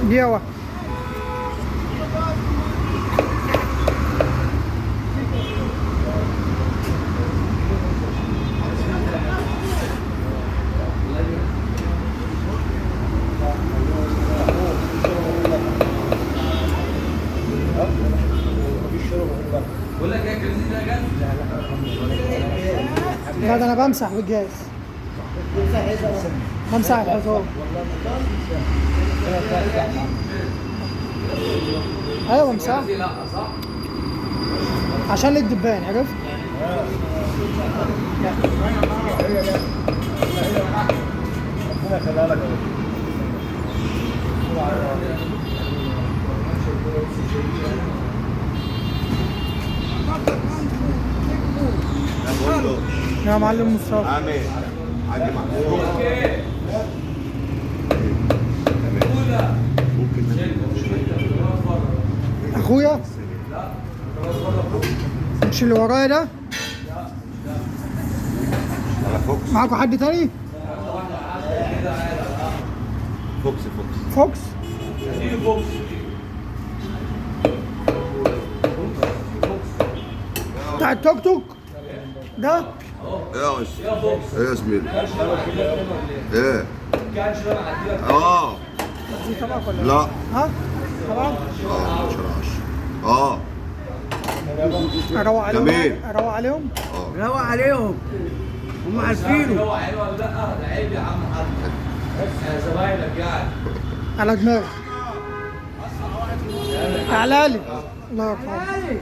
دقيقة واحدة. لا ده انا بمسح بالجاز، بمسح الحيطان. ايوه بمسح عشان الدبان، عرفت؟ ربنا يخليها لك. يا معلم مصطفى. عامل حاج محمود. ممكن اخويا مش اللي ورايا ده؟ فوكس. معاكوا حد تاني؟ فوكس فوكس فوكس. بتاع التوك توك ده؟ ايه يا زميلي؟ ايه؟ اه دي تبعك ولا؟ لا. ها؟ تبعك؟ اه 10 10. اه اروق عليهم. جميل. اروق عليهم؟ اه روق عليهم، هم عارفينه. روق عليهم ولا لا؟ ده عيب يا عم حد، يا زمايلك يعني. على دماغي. تعالى لي. الله يرحمه.